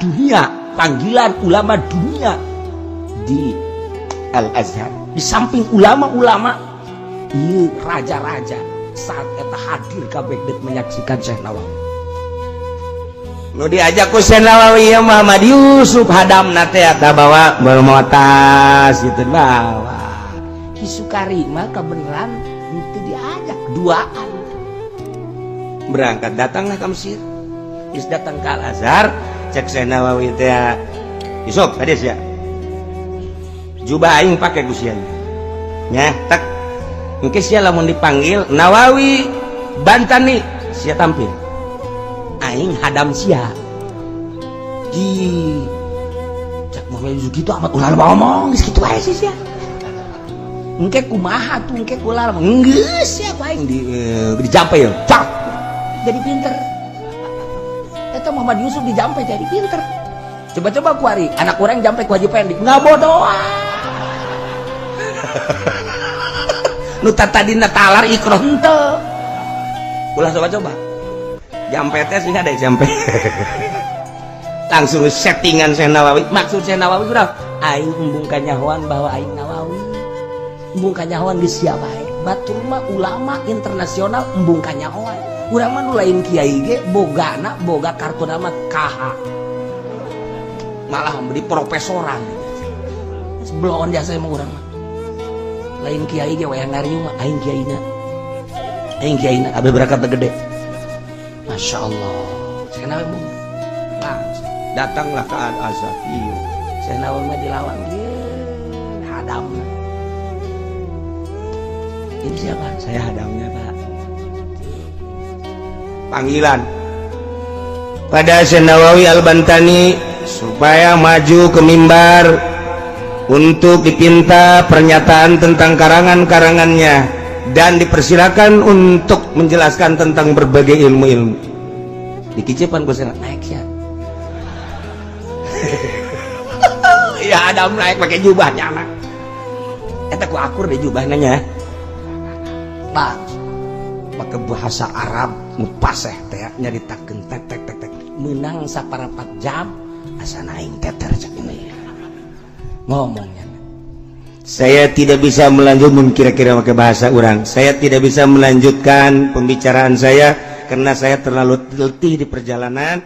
dunia, panggilan ulama dunia di Al-Azhar. Di samping ulama-ulama, ieu raja-raja saat eta hadir kabeh deuk menyaksikan Syekh Nawawi. Nu diajak ku Syekh Nawawi ya Muhammad Yusuf hadamna teh eta bawa bawa tas gitu bawa. Ki Sukari mah kabeneran henteu diajak duaan. Berangkat datanglah ke Mesir. Geus datang ke Al-Azhar, cek Syekh Nawawi teh, Yusuf hadis ya. Jubah aing pake ku sia. Nya, tak. Engke sia lamun dipanggil Nawawi Bantani, sia tampil. Aing hadam sia. Di cek Muhammad Yusuf gitu amat ulah ngomong geus kitu wae sih sia. Engke kumaha tuh engke ulah geus sia ku aing di dijampe ya. Cak. Jadi pinter. Eta Muhammad Yusuf dijampe jadi pinter. Coba-coba kuari anak urang jampe ku Haji Pendi ngabodoan. Nu tadina talar ikroh henteu. Ulah coba-coba. Jampe teh sih ada jampe. Langsung settingan Syekh Nawawi. Maksud Syekh Nawawi udah aing embung kanyahoan bahwa aing Nawawi. Embung kanyahoan geus sia bae. Batur mah ulama internasional embung kanyahoan. Urang mah nu lain kiai ge bogana boga kartu nama KH. Malah di profesoran. Sebelon jasa emang urang mah. Lain kiai ge wayang ngariung mah aing kiaina. Aing kiaina abe berangkat gede. Masya Allah. Syekh Nawawi mah langsung datanglah ke Al-Azhar. Iya. Syekh Nawawi mah dilawang ieu hadamna. Ini siapa? Saya hadamnya, Pak. Panggilan pada Syekh Nawawi Al-Bantani supaya maju ke mimbar untuk dipinta pernyataan tentang karangan-karangannya dan dipersilakan untuk menjelaskan tentang berbagai ilmu-ilmu. Dikicepan ku Syekh naik ya. Ya Adam naik pakai jubahnya anak. Eta ku akur deh jubahnya nya. Pak, pakai bahasa Arab mupaseh teh nyaritakeun tek tek tek tek menang saparapat jam asa naing teter cak ini. Ngomongnya saya tidak bisa melanjutkan kira-kira pakai bahasa orang. Saya tidak bisa melanjutkan pembicaraan saya karena saya terlalu letih di perjalanan.